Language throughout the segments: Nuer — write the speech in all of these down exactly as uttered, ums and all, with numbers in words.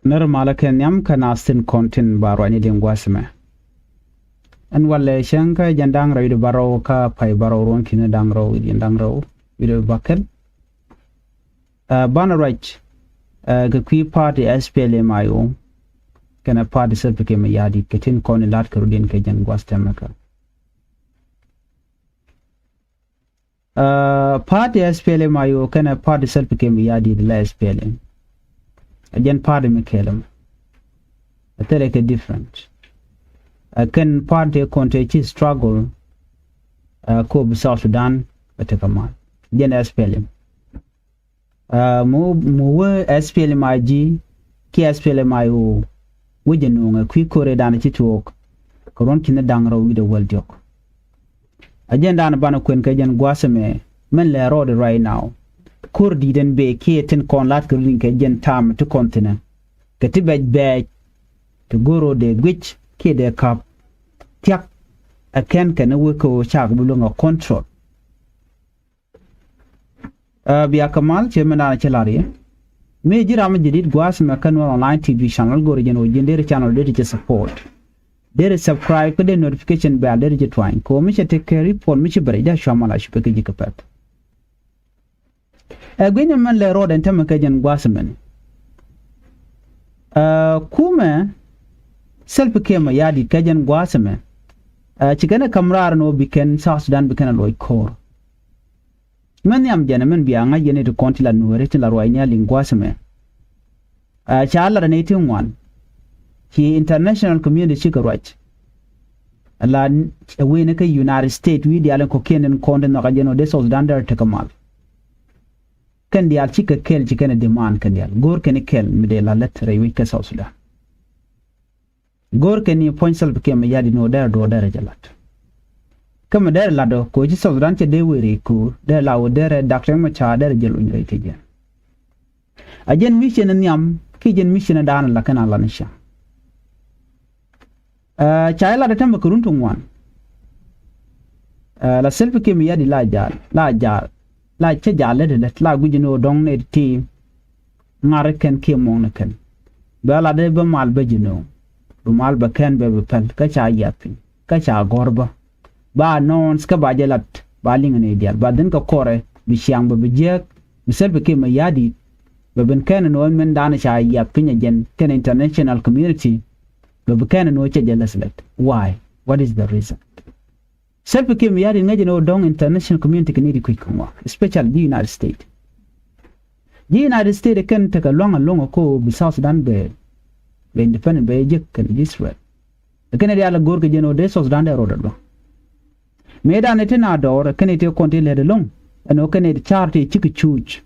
Nɛr malä kɛ nhiam kä naath tin kɔn tin ba ruacni liŋ gua̱a̱th ɛmɛ. Ɛn walɛ cäŋ kä jɛn da̱ŋ rɛw wi̱cdɛ bärɔw kä pay bärɔw ruɔ̱n ki̱ni da̱ŋ rɛw wi̱cdɛ da̱ŋ rɛw wi̱cdɛ bäkɛl. Ɛ, banɛ ruac, ɛ, kɛ kui̱ party S P L M I O kɛnɛ party Salva Kiir Mayardit kɛ tin kɔn in la̱t kɛ rɔ̱diɛn kɛ jɛn gua̱a̱th tɛmɛ kä. Ɛ, party S P L M I O kɛnɛ party Salva Kiir Mayardit la S P L M. Ɛ jɛn party mi kɛɛl ɛmɛ. Ɛ thilɛ kɛ different. Ɛ kɛn party kɔn tëë ci struggle, ɛ, kop South Sudan ɛ tekɛ mal. Jɛn S P L M. Ɛ, mu, mu wee S P L M I G kiɛ S P L M I O wee jɛ nuɔ̱ŋɛ kui̱ ko̱rɛ danɛ ci tuɔɔk kɛ ruɔ̱n ki̱ni da̱ŋ rɛw wi̱cdɛ wäl diɔ̱k. Ɛ jɛn danɛ banɛ kuɛn kɛ jɛn gua̱a̱th ɛmɛ mɛn lɛ rɔɔdɛ right now. Ko̱r di̱t ɛn bee kiɛ tin kɔn la̱t kɛ rɔ̱diɛn kɛ jɛn ta̱a̱m ti kɔn thi̱nɛ kɛ ti bɛc bɛɛc ti go̱r rɔɔdɛ guic kiɛ dee ka̱p thia̱k. Ɛ kɛn kɛn ɛ wee kɛ ɣöö cakɛ bi luäŋ ɛ control. Ɛ, bia kɛ mal ciɛ mɛn danɛ ci la̱r yɛ. Mi ji̱ ram mi jadid gua̱a̱th ɛmɛ kä Nuer Online T V channel go̱rɛ jɛn ɣöö ji̱n deri channel deri ci support. Deri subscribe kä dee notification bell deri ci tuany kɛ ɣöö mi cɛ tekɛ report mi ci bɛ rɛc dee cua mal a cupɛ kä ji̱ kɛ pɛth. Ɛ gui̱ny ɛmɛn lɛ rɔɔdɛ ɛn tämɛ kɛ jɛn gua̱a̱th ɛmɛn. Ɛ, kumɛ Salva Kiir Mayardit kɛ jɛn gua̱a̱th ɛmɛ. Ɛ, ci kɛn ɛ ka̱m raar ɛn ɣöö bi kɛn South Sudan bi kɛn ɛ loc ko̱o̱r. Mɛn nhiam jɛn ɛmɛn bia ŋa̱c yɛn iti kɔn ti la nuääri ti la ruacni a liŋ gua̱a̱th ɛmɛ. Ɛ, ca lat ɛ nɛy ti ŋuan. Ci international community cikɛ ruac. Ala ɛ wee ni kä United States wi̱i̱ diaal in kɔ̱kiɛn in kɔn ti nhɔakä jɛn ɔ dee South Sudan dee rɔ tekɛ mal. Kɛn diaal cikɛ kɛl ci kɛn ɛ demand kɛn diaal go̱o̱r kɛn ikɛl mi dee la lät rɛy wec kä South Sudan. Go̱o̱r kɛn ni puɔ̱ny Salva Kiir Mayardit ni ɣöö derɛ duɔ̱ɔ̱r derɛ jɛ lat. Kä mi derɛ lat ɔ kɛ ɣöö ci South Sudan cɛ dee wëë rɛy ko̱o̱r derɛ la ɣöö derɛ Dak Riek Machar derɛ jɛ lony rɛy kɛ jɛ. A jɛn mission in nhiam kiɛ jɛn mission in daanɔ la kɛn a lan i̱ cäŋ. Ɛ, ca i̱ lat ɛ tämɛ kɛ run ti ŋuan. Ɛ, la Salva Kiir Mayardit la jaal la jaal la cä jaal lät lät la guic ni ɣöö dɔ̱ŋ nɛy ti ŋa̱r kɛn kiɛ muɔ̱ŋ ni kɛn. Bɛ lat ɛ bä mal bä ji̱ nööŋ bi mal bä kɛn bɛ bi päl kä ca yiath piny kä ca gɔ̱r bä. Ba announce kä ba jɛ lat ba liŋ ni diaal ba dhin kɛ kɔrɛ bi ciaŋ bɛ bi jiääk bi Salva Kiir Mayardit bɛ bin kɛn ni ɣöö min daanɔ ca yiath piny ɛ jɛn kɛn international community. Bɛ bi kɛn ni ɣöö cɛ jɛ läth lät. Why? What is the reason? Salva Kiir Mayardit ŋäcɛ ni ɣöö dɔ̱ŋ international community kɛ ni di kui̱c kɛ ŋuak, especially ji̱ United States. Ji̱ United States kɛn tekɛ lua̱ŋ a luɔ̱ŋ a ko̱o̱p bi South Sudan bɛ, bɛ independent bɛ jek kɛn Israel. Kɛn diaal a go̱o̱r kɛ jɛn ɣöö dee South Sudan dee rɔɔdɛ lua̱ŋ. Mëë danɛ ti na dɔɔr kɛn ti kɔn ti lɛt ɛlɔ̱ŋ ɛn ɣöö kɛn ti caar ti cikɛ cuuc.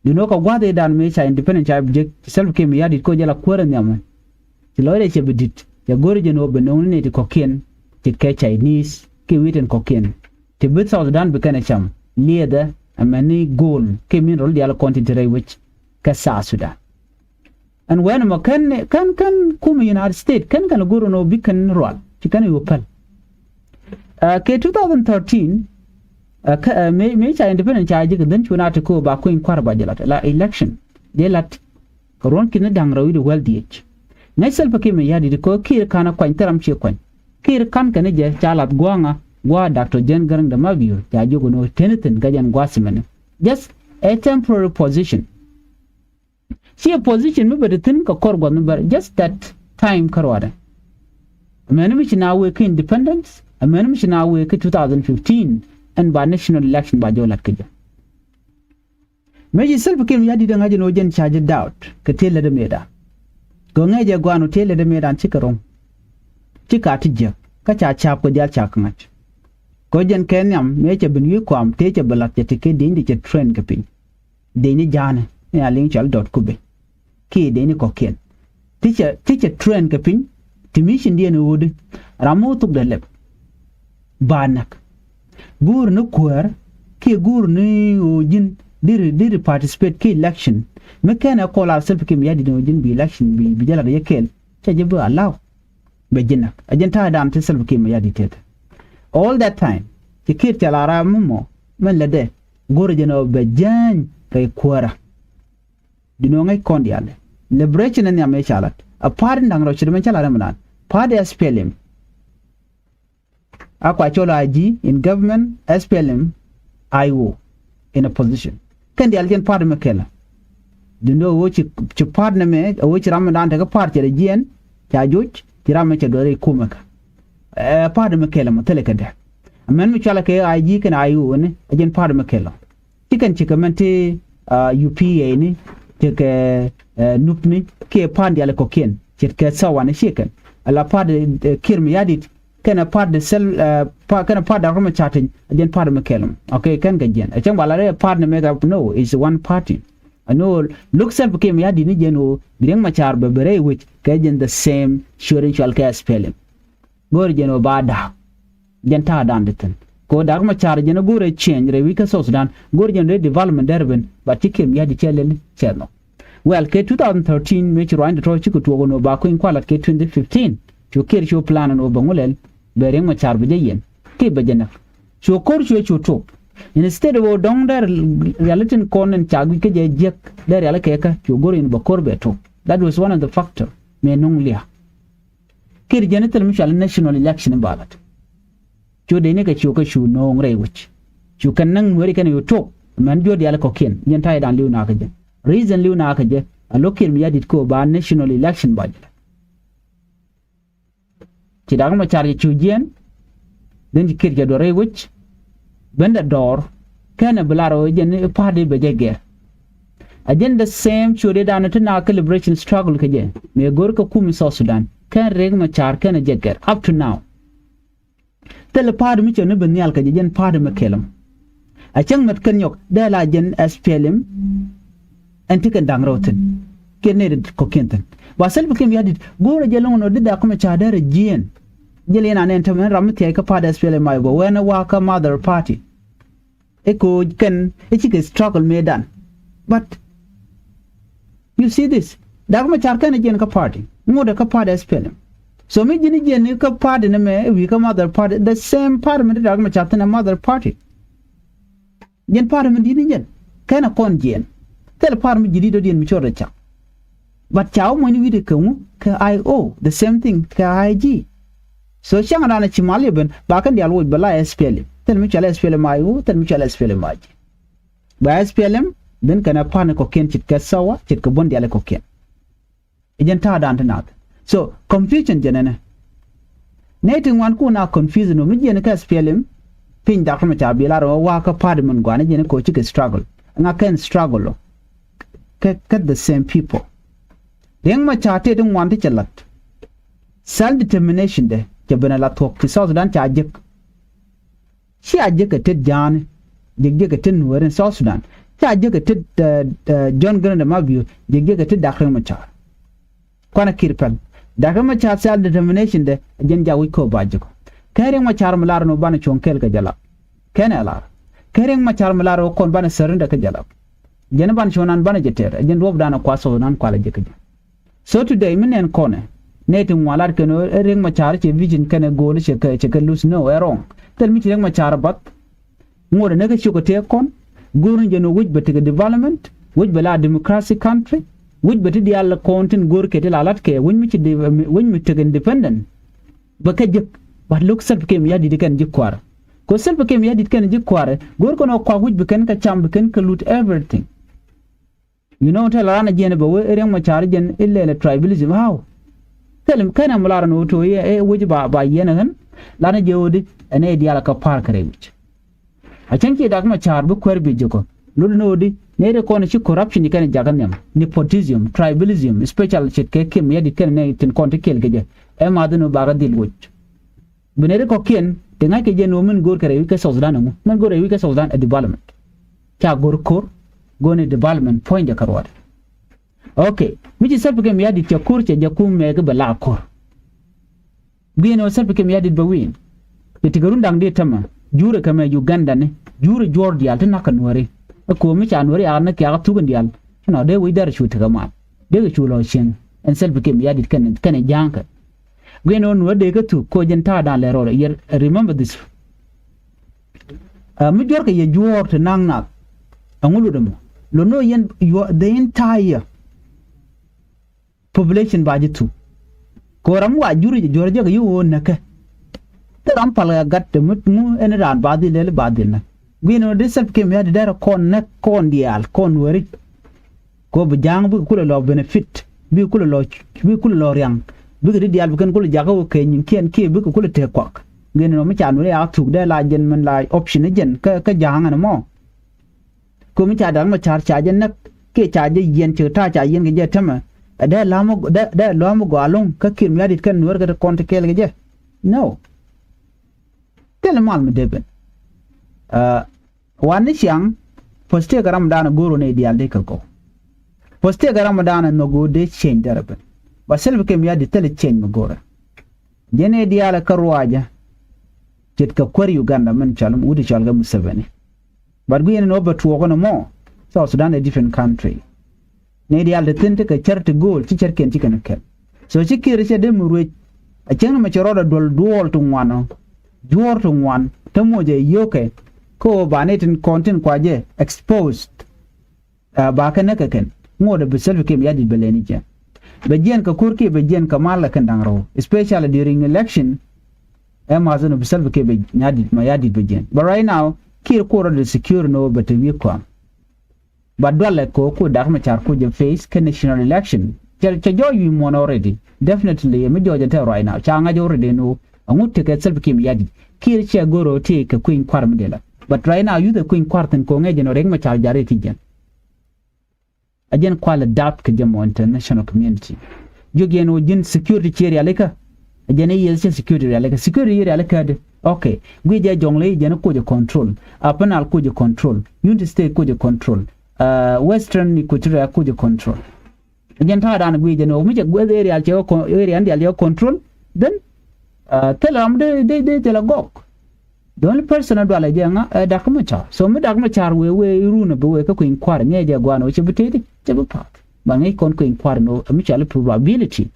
Duundɛ kɛ gua̱a̱th ëëdan mëë ca independent ca jek ci Salva Kiir Mayardit kɛ ɣöö jɛ la kuäärä nhiamɛ. Ci lɔcdɛ cɛ bi di̱t cɛ go̱rɛ jɛn ɣöö bɛ nööŋni nɛy ti kɔ̱kiɛn ce̱tkɛ Chinese kiɛ wi̱i̱ tin kɔ̱kiɛn. Ti bi South Sudan bi kɛn ɛ cam liɛɛthɛ amäni gold kiɛ mineral diaal kɔn tin te rɛy wec kɛ South Sudan. Ɛn wɛn ɛmɔ kɛn kɛn kɛn kumɛ United States kɛn kɛn go̱r ɛn ɣöö bi kɛn rual ci kɛn ɛ ɣöö päl. Ɛ, kɛ two thousand thirteen, ɛ, kä, ɛ, mëë, mëë ca independent ca jek dhän cu na ti kööb ba kueny kua̱r ba jɛ lat la election. Dee lat kɛ ruɔ̱n ki̱n da̱ŋ rɛw wi̱cdɛ wäl dhieec. Ŋäc Salva Kiir Mayardit kɛ ɣöö Kiir ka̱n ɛ kuany thil ram ciɛ kuany. Kiir ka̱n kɛn jɛ ca lath gua̱a̱ŋa gua̱a̱ Doctor John Garang de Mabior ca jiök ɛn ɣöö teni thi̱n kɛ jɛn gua̱a̱th cimɛni. Just a temporary position. Ciɛ position mi bɛ te thi̱n kɛ kɔr gua̱th mi bɛr just that time kä ruaadɛ. Amäni mi ci na wee kä independence, amäni mi ci na wee kä two thousand fifteen ɛn ba national election ba jɔw lat kä jɛ. Mëë ci Salva Kiir Mayardit ɛ ŋa̱c ɛn ɣöö jɛn ca jɛ doubt kɛ tëë lätdä mëëdan. Kɛ ŋäcɛ gua̱a̱n ɣöö tëë lätdä mëëdan cikɛ ro̱ŋ. Ci ka ti jiäk kä ca ca̱a̱p kɛ diaal ca kɛ ŋa̱c. Kɛ ɣöö jɛn kɛ nhiam mëë cɛ ben wi̱i̱ kuam tëë cɛ bɛ lath cɛ ti kɛ di̱ny ti cɛ train kɛ piny. Dec ni ja̱a̱nɛ ni a liŋ cɔal dɔt kubɛ kiɛ dec ni kɔ̱kiɛn. Ti cɛ ti cɛ train kɛ piny ti mission diɛn ɛ ɣöödi. Ram mi wä thok dee lɛp ba näk. Guur ni kuäär kiɛ guur ni ɣöö ji̱n diri diri participate ki election. Mi kɛn ɛ kɔl a Salva Kiir Mayardit ɣöö ji̱n bi election bi bi jɛ lat yɛ kɛɛl cɛ jɛ bi allow. Bɛ ji̱ näk a jɛn ta̱a̱dan ti Salva Kiir Mayardit tëë. All that time ci Kiir cɛ la ram mi mɔ mɛn lɛ dɛ go̱rɛ jɛn ɔ bɛ jääny rɛy kuäärä. Duundɛ ŋäc kɔn diaal Liberation in nhiam ëë ca lat. A party da̱ŋ rɛw ce̱t mɛn cä lat ɛmɛ dan. Party S P L M. A kua cɔl I G in government, S P L M, I O in opposition. Kɛn diaal jɛn party mi kɛl. Duundɛ ɣöö ci, ci party nɛmɛ, ɣöö ci ram mi dan tekɛ party cɛ rɛ jiɛn, ca joc, ci ram mi cɛ duɔth rɛy kumɛ kä. Ɛ party mi kɛl mɔ thilɛ kɛ dɛ. Mɛn mi cɔalɛ kɛ I G kɛn I O ni, ɛ jɛn party mi kɛl. Ci kɛn cikɛ mɛn ti, ah, U P A ni, cikɛ, eh, nup ni, kiɛ party diaal kɔkiɛn, ce̱tkɛ thawa ni ci kɛn. Ala party, eh, Kiir Mayardit, kɛnɛ party Sal-, eh, pa-, kɛnɛ party Doctor Machar Teny, a jɛn party mi kɛl mɔ. Okay, kɛn kɛ jiɛn. Ɛ cäŋ ba la rɛ party ni mɛ kɛ, no, it's one party. Ɛn ɣöö lo̱k Salva Kiir Mayardit ni jɛn ɣöö bi Riek Machar bɛ bɛ rɛy wec kɛ jɛn the same ciöt in cɔal kɛ S P L M. Go̱o̱rɛ jɛn ɣöö ba da̱a̱k. Jɛn ta̱a̱dan ti thi̱n. Kɛ ɣöö Doctor Machar jɛn ɛ go̱o̱rɛ change rɛy wi̱c kä South Sudan. Go̱o̱rɛ jɛn dee development dɛr ben. But ci Kiir Mayardit cɛ lɛl cɛ nhɔk. Well, kɛ two thousand thirteen mëë ci ruaacni tɔ̱tɔ̱ cikɛ tuɔɔk ɛn ɣöö ba kui̱ny kualat kɛ twenty fifteen. Cu Kiir cu plan ɛn ɣöö bɛ ŋu lɛl bɛ Riek Machar bɛ jɛ yiɛn. Kiir bɛ jɛ näk. Cu ko̱r cuɛ cu tuɔɔk. Instead of ɣöö dɔ̱ŋ dee rialitin kɔn in ca guic kä jɛ jiäk dee riali kɛ kä cu go̱r in bɛ ko̱r bɛ tuɔɔk. That was one of the factor mëë no̱ŋ lia̱a̱. Kiir jɛn i̱ thil mi cɔal i̱ national election in ba lat. Cu dee ni kɛ cu kä cu no̱o̱ŋ rɛy wec. Cu kɛn näŋ nueeri kɛn yu tuɔɔk mɛn juɔ̱t diaal kɔ̱kiɛn jɛn ta̱ydan li̱w nakä jɛ. Reason li̱w nakä jɛ a lo̱k Kiir Mayardit kɛ ɣöö ba national election ba jɛ lat. Ci Doctor Machar jɛ cu jiɛn. Then ci Kiir jɛ duɔth rɛy wec. Bendɛ dɔɔr kɛnɛ bi lar ɣöö jɛn i̱ party bɛ jɛ gɛr. A jɛn the same cu dee dan ti nakä liberation struggle kɛ jɛ mëë go̱r kɛ kum i̱ South Sudan kɛn Riek Machar kɛnɛ jɛ gɛr up to now. Thilɛ party mi cɛ ni bi nhial kɛ jɛ jɛn party mi kɛl mɔ. A cäŋ mät kɛn nyɔk dee la jɛn S P L M. Ɛn ti kɛn da̱ŋ rɛw thi̱n kiɛ nɛy ti kɔ̱kiɛn thi̱n. Ba Salva Kiir Mayardit go̱o̱rɛ jɛ lo̱ŋ nɔ di Doctor Machar dee rɛ jiɛɛn. Jɛ liɛn an ɛn tämɛ ram mi thia̱c kä party S P L M I O bɛ wɛn ɛ wakä mother party. Ɛ ko̱o̱c kɛn ɛ cikɛ struggle mëëdan. But you see this, Doctor Machar kɛn ɛ jiɛn kä party ŋot ɛ kä party S P L M. So mi ji̱n jiɛn kä party ni mɛ ɛ wi̱i̱ kä mother party, the same party mi ti Doctor Machar thi̱n ɛ mother party. Jiɛn party mi di̱t ni jiɛn kɛn ɛ kɔn jiɛn. Thil party mi ji̱ di̱t dɔ̱diɛn mi cɔt ɛ cak. But ca wä muɔ̱ny ni wi̱i̱dɛ kɛ ŋu kɛ I O, the same thing kɛ I G. So cäŋ dan ci mal yɛ ben ba kɛn diaal woc bɛ la S P L M. Thil mi cɔal S P L M I O, thil mi cɔal S P L M I G. Ba S P L M ben kɛn ɛ pan kɔ̱kiɛn ce̱tkɛ thawa ce̱tkɛ buɔ̱n diaal kɔ̱kiɛn. Ɛ jɛn ta̱a̱ dan ti nath. So confusion jɛn ɛnɛ. Nɛy ti ŋuan kun a confusion ɔ mi jiɛn kä S P L M. Piny Doctor Machar bi lar ɔ wakä party min guan ɛ jɛn kɛ ɔ cikɛ struggle. Ŋa kɛn struggle ɔ kɛ, kɛ the same people. Riek Machar tëë ti ŋuan ti cɛ la̱t. Self determination dɛ cɛ ben a la thuɔ̱k ti South Sudan ca jek. Cia jek kɛ tet Ja̱a̱ni, jek jek kɛ tet Nueeri in South Sudan. Cia jek kɛ tet, eh, eh, John Garang de Mabior, jek jek kɛ tet Doctor Riek Machar. Kuanɛ Kiir pɛl. Doctor Riek Machar self determination dɛ jɛn jak wi̱c kɛ ɔ ba jek ɔ. Kɛn Riek Machar mi lar ni ɔ banɛ cuɔ̱ŋ kɛɛl kɛ jɛ lap. Kɛn ɛ lar. Kɛn Riek Machar mi lar ɔ kɔn banɛ surrender kɛ jɛ lap. Jɛn banɛ cuɔ̱ŋ nan banɛ jɛ tɛr. Jɛn duɔ̱p dan ɛ kuath South Sudan kualɛ jek kɛ jɛ. So today mi nɛn kɔnɛ nɛy ti ŋuan lat kɛn ɣöö Riek Machar cɛ vision kɛnɛ goal cɛ kɛ, cɛ kɛ lose, no, ɛ wrong. Thil mi ci Riek Machar bath. Ŋuɔ̱t ɛ näk kä ciök ɛ tëë kɔn. Go̱o̱r ni jɛn ɣöö wi̱c bɛ tekɛ development, wi̱c bɛ la democracy country, wi̱c bɛ ti diaal kɔn tin go̱o̱r kɛ ti la lat kɛ, wi̱c mi ci de-, wi̱c mi tekɛ independent. Bɛ kɛ jek, but lo̱k Salva Kiir Mayardit kɛn ji̱ kua̱rɛ. Kɛ Salva Kiir Mayardit kɛn ji̱ kua̱rɛ go̱o̱r kɛn ɣöö kuak wi̱c bi kɛn kɛ cam bi kɛn kɛ lut everything. You know, thilɛ ran a jiɛn bɛ wee Riek Machar jiɛn ilɛl tribalism. How? Thilɛ kɛn a mi lar ni ɣöö to i̱, i̱ wec ba, ba yiɛn ɛ ɣän. Lar ni jɛ ɣöö di ɛn ɛ diaal a kä pa̱a̱r kɛ rɛy wi̱c. A cäŋ ci Doctor Machar bi kuäär bi jek ɔ. Lot ni ɣöö di nɛy ti kɔn ci corruption ci kɛn jakä nhiam. Nepotism, tribalism, special ce̱tkɛ Kiir Mayardit kɛn nɛy tin kɔn ti kɛɛl kɛ jɛ. Ɛ math ni ɣöö bakɛ dhil woc. Bi nɛy ti kɔ̱kiɛn ti ŋa̱ckɛ jɛ ni ɣöö min go̱o̱r kɛ rɛy wi̱c kɛ South Sudan ɛŋu? Min go̱o̱r rɛy wi̱c kɛ South Sudan ɛ development. Ca go̱o̱r ko̱r, go̱o̱r ni development puɔ̱nydɛ kɛ ruɔdɛ. Okay, mi ci Salva Kiir Mayardit cɛ ko̱r cɛ jɛ kum mɛk bɛ la ko̱r. Gui̱n ɣöö Salva Kiir Mayardit bɛ win. Ti ti kɛ run da̱ŋ di tämɛ, jurɛ kɛ mɛ Uganda ni, jurɛ juɔ̱ɔ̱r diaal ti na̱k kɛ Nuääri. Ɛ ko̱o̱m mi ca Nuääri yakä ni kiakä thuk in diaal. Ɛnɔ dee wec dɛr cu tekɛ mal. Dee kɛ cu lɔ cieŋ. Ɛn Salva Kiir Mayardit kɛn, kɛn ja̱a̱ŋkɛ. Gui̱n ɣöö Nuäär dee kä thuk kɛ ɣöö jɛn ta̱a̱dan lɛ rɔɔdɛ. Yɛ remember this. Ɛ, mi juɔ̱rkɛ yɛ juɔ̱ɔ̱r ti na̱k nath. Ɛŋu lotdɛ mɔ? Lot ni ɣöö yɛn, you are the entire population ba ji̱ thuk. Kɛ ɣöö ram mi wa jur jɛ juɔ̱r jɛ kɛ yi ɣöö näkɛ. Thil ram pal kɛ gat te mi ŋu ɛn raan ba dhil lɛl ba dhil näk. Gui̱n ɛn ɣöö dee Salva Kiir Mayardit derɛ kɔn näk kɔn diaal kɔn Nuääri. Kɛ ɣöö bi ja̱a̱ŋ bikɛ kulɛ lɔ benefit, bikɛ kulɛ lɔ, bikɛ kulɛ lɔ riaŋ, bikɛ di diaal bi kɛn kulɛ jakä wä kɛ nyiŋkiɛn kiɛ bikɛ kulɛ tëë kuak. Gui̱n ɛn ɣöö mi ca Nuääri a thuk dee la jɛn min la option ni jɛn kä, kä ja̱a̱ŋ ɛn mɔ. Kɛ ɣöö mi ca Dak Macar ca jɛ näk kiɛ ca jɛ yiɛn cɛ ta̱a̱ ca yiɛn kɛ jɛ tämɛ. Ɛ dee la̱a̱m, dee, dee la̱a̱m gɔaa ɛlɔ̱ŋ kä Kiir Mayardit kɛn Nuäär kɛ ti kɔn ti kɛɛl kɛ jɛ. No. Thilɛ mal mi dee ben. Ɛ, wan ni ciaŋ, first stage ɛ ram dan go̱o̱r ɣöö nɛy diaal dee kɛ gɔw. First stage ɛ ram dan nhɔk ɣöö dee change derɛ ben. But Salva Kiir Mayardit thilɛ change mi go̱o̱rɛ. Jɛn nɛy diaal kä ruacä. Ce̱tkɛ kuäär Uganda min cɔal, wut cɔal kɛ Museveni. But gui̱n ɛn ɣöö bɛ tuɔɔk ɛn mɔ. South Sudan ɛ different country. Nɛy diaal te thi̱n tekɛ cär ti gööl ci cärkiɛn ci kɛn kɛl. So ci Kiir cɛ dee mi ruëc. A cäŋ ni mɛ cɛ rɔɔdɛ duɔl duɔɔl ti ŋuan ɔ. Juɔ̱ɔ̱r ti ŋuan te moc ɛ yio̱kɛ. Kä ɣöö ba nɛy tin kɔn tin kua jɛ exposed. Ɛ, ba kɛ näk kɛ kɛn. Ŋot ɛ bi Salva Kiir Mayardit bɛ lɛni jɛ. Bɛ jiɛn kɛ ko̱r kiɛ bɛ jiɛn kɛ mal kɛ kɛn da̱ŋ rɛw. Especially during election. Ɛ ma̱th ɛn ɔ bi Salva Kiir bɛ Mayardit, Mayardit bɛ jiɛn. But right now, Kiir kuɔrɔ de secure ni ɣöö bɛ te wi̱i̱ kɔam. But dualɛ kɛ ɣöö ku Dak Macar ku jɛ face kɛ national election. Cɛ, cɛ jɔɔc wi̱i̱ muɔ̱ɔ̱n already. Definitely, mi jɔɔc ɛn te right now. Ca ŋa̱c already ni ɣöö ɛŋu tekɛ Salva Kiir Mayardit. Kiir cɛ go̱r ɣöö tëë kɛ kui̱ny kua̱r mi dee la. But right now, youth ɛ kui̱ny kua̱r thi̱n kɛ ɣöö ŋäc ɛn ɔ Riek Macar ja̱ri ti jɛn. A jɛn kualɛ dap kɛ jɛ mɔ international community. Jiök yɛn ɣöö ji̱n security ciɛ rialikä. A jɛn i̱ yɛth cɛ security rialikä. Security i̱ rialikä di. Okay. Gui̱ jɛ Jɔŋlɛ i̱ jɛn kucɛ control. Upper Nile kucɛ control. Unity State kucɛ control. Uh, Western Equatoria kucɛ control. A jɛn ta̱a̱ dan gui̱ jɛn ɣöö mi cɛ gueth area cɛ, area in dial cɛ control. Then, uh, thilɛ ram dee, dee, dee thilɛ gɔk. The only person a dualɛ jɛ ŋa ɛ Dak Macar. So mi Dak Macar wee wee irun a bi wee kä kui̱ny kua̱r ŋiɛ jɛ guan wee cɛ bi teti cɛ bi path. Ba ŋi̱ kɔn kui̱ny kua̱r ni wee mi cɔal probability.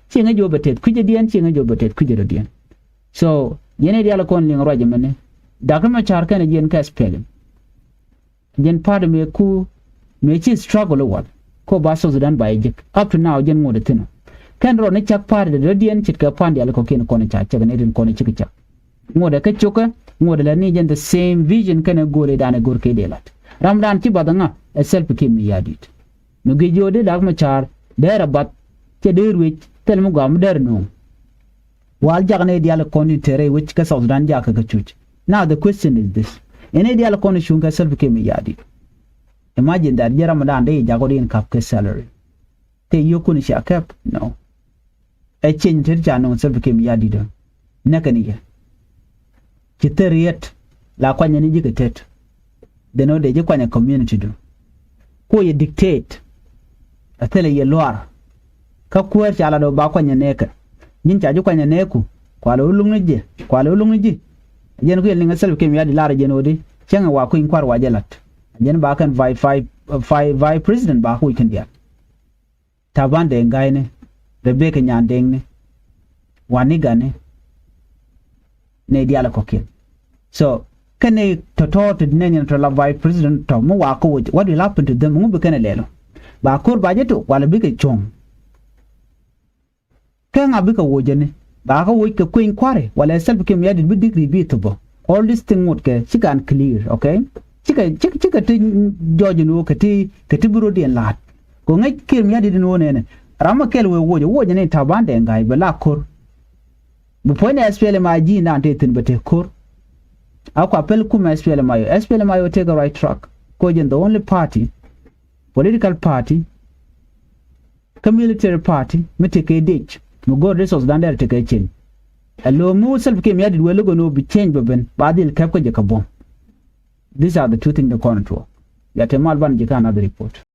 Ci ŋi̱ jɛ wee bɛ tet kui̱cä diɛn, ci ŋi̱ jɛ wee bɛ tet kui̱cä rɔ diɛn. So yɛn i̱ diaal kɔn liŋ ruac ɛmɛni. Dak Macar kɛn a jiɛn kɛ S P L M. Jɛn party mëë ku mëë ci struggle wal. Ko ba South Sudan ba yɛ jek. Up to now jɛn ŋot ɛ thi̱n ɔ. Kɛn rɔ ni cak party dee rɔ diɛn ce̱tkɛ pan diaal kɔ̱kiɛn kɔn ca cak ni rin kɔn cikɛ cak. Ŋot ɛ kä cokɛ, ŋot ɛ la ni jɛn the same vision kɛnɛ go̱o̱l ɛ danɛ go̱o̱r kɛ dee lat. Ram dan ci bath ɛ ŋa ɛ Salva Kiir Mayardit. Mi guic jiö dee Dak Macar dee rɛ bath cɛ dee ruec thil mi gɔaa mi dee rɛ no̱o̱ŋ. Wal jak ni diaal kɔn in tɛrɛ wec kä South Sudan jak kɛ kä cuc. Now the question is this. Ɛn i̱ diaal kɔn in cuŋ kɛ Salva Kiir Mayardit. Imagine that jɛ ram dan dee jak wä di in kap kɛ salary. Te yio̱kun cia kɛp? No. Ɛ ceny tet ca nöŋ Salva Kiir Mayardit ɔ. Näkɛ ni yɛ. Ci thil riet la kuanyɛ ni ji̱ kɛ tet. Then ɔ dee ji̱ kuanyɛ community du. Ku yɛ dictate. A thilɛ yɛ luaar. Kä kuäär ca lat ɔ ba kuanyɛ nɛɛkɛ. Nyin ca ji̱ kuanyɛ nɛɛku. Kualɛ wä luŋni ji̱. Kualɛ wä luŋni ji̱. Jɛn ku yɛ liŋ ɛ Salva Kiir Mayardit lar jɛn ɔ di. Cäŋɛ wa kui̱ny kua̱r wa jɛ lat. Jɛn ba kɛn vice, vice, vice, vice president ba ku wi̱c kɛn diaal. Taban Deng Gai ni, Rebecca Nyandeng ni, Waniga ni, nɛy diaal kɔ̱kiɛn. So kɛn nɛy tɔ̱tɔ̱ ti nɛn yɛn tɔ̱ la vice president tɔ̱ mi wa kä woc, what will happen to them? Ŋu bi kɛn ɛ lɛl ɔ? Ba ko̱r ba jɛ tok walɛ bikɛ cuɔ̱ŋ? Kä ŋa bikɛ woc jɛ ni? Ba kä woc kɛ kueny kua̱ri walɛ Salva Kiir Mayardit bi degree bi thop ɔ? All this thing ŋot kɛ cikɛ unclear, okay? Cikɛ, cikɛ, cikɛ ti jɔɔc ni wä kɛ ti, kɛ ti bi rot diɛn la̱a̱t. Kɛ ŋäc Kiir Mayardit ni wä nɛnɛ. Ram ma kɛl wee woc, woc ni Taban Deng Gai bɛ la ko̱r. Bi puɔ̱ny ni S P L M I G nan te thi̱n bɛ te ko̱r. A kua pɛl kum S P L M I O. S P L M I O take a right track. Kɛ jɛn the only party, political party, kä military party mi tekɛ dec mi go̱r resource dan dɛr tekɛ ceny. Ɛ lo̱o̱ mi wä Salva Kiir Mayardit wee lo̱k ɛn ɣöö bi change bɛ ben ba dhil kɛp kä jɛ kɛ buɔ̱m. These are the two things that kɔn tuɔɔk. Ya te mal ban ji̱ kä another report.